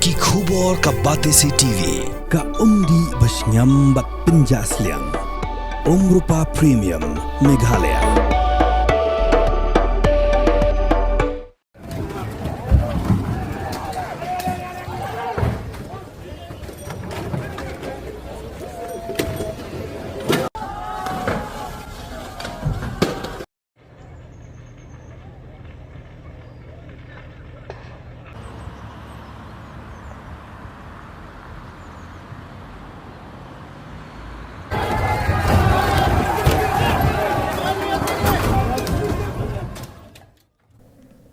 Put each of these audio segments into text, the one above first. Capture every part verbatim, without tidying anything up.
Ki khubor ka Batesi T V, ka umdih ba shngiam bad pynjah sliang. Umrupa Premium, Meghalaya.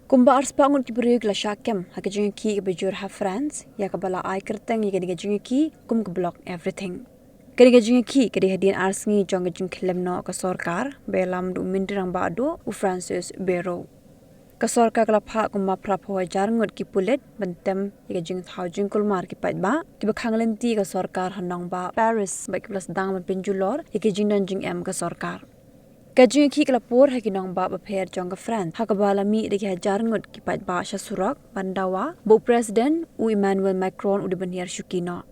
Kumba arspah ngut ki briew ki la shah kem ha ka jingïakhih kaba jur ha France, ïa kaba la ai kyrteng ïa kane ka jingïakhih kum ka Block Everything. Kane ka jingïakhih ka dei hadien ar sngi jong ka jingkhyllem noh ka sorkar ba ïalam da u Myntri Rangbah Duh u Francis Bayrou. Ka sorkar ka la phah kumba phra phew hajar ngut ki pulit ban tem ïa ka jingthaw jingkulmar ki paidbah kiba khang lynti ïa ka sorkar ha nongbah Paris bad kiba la sdang ban pynjulor ïa ki jingdon jingem ka sorkar. Ka jingïakhih ka la pur ha ki nongbah bapher jong ka France ha kaba la mih da ki hajar ngut ki paidbah sha surok ban dawa ba u President u Emmanuel Macron u dei ban hiar shuki noh.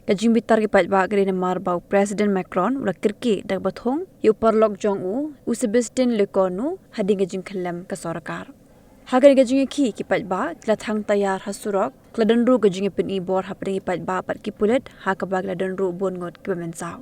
Ka jingbitar ki paidbah ka dei namar ba u President Macron u la kyrkieh da kaba thung ïa u paralok jong u, u Sebastien Lecornu, hadien ka jingkhyllem ka sorkar. Ha kane ka jingïakhih ki paidbah ki la thang taiar ha surok, ka la don ruh ka jingïapyni bor hapdeng ki paidbah bad ki pulit ha kaba ki la don ruh bun ngut kiba mynsaw.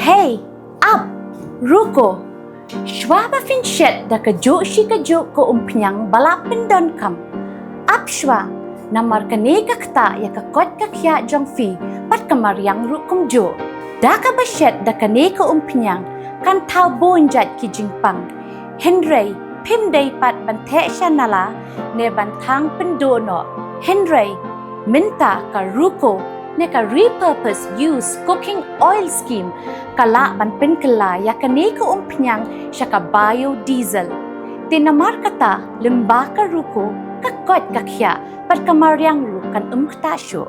Hei, ap, ruko. Shuwa ba phin shet da kajuh shi kajuh ka umphniang ba la pyndonkam, ap shuwa, namar kane ka ktah ïa ka koit ka khiah jong phi bad ka mariang ruh kumjuh. Da kaba shet da kane ka umphniang kan thaw bun jait ki jingpang. Hynrei phim dei pat ban theh sha nala ne ban thang pynduh noh. Hynrei mynta ka ruko ne ka repurpose use cooking oil scheme ka lah ban pynkylla ïa kane ka umphniang sha ka biodiesel. Te namar kata, lyngba ka ruko, ka koit ka khiah bad ka mariang ruh kan ym ktah shuh.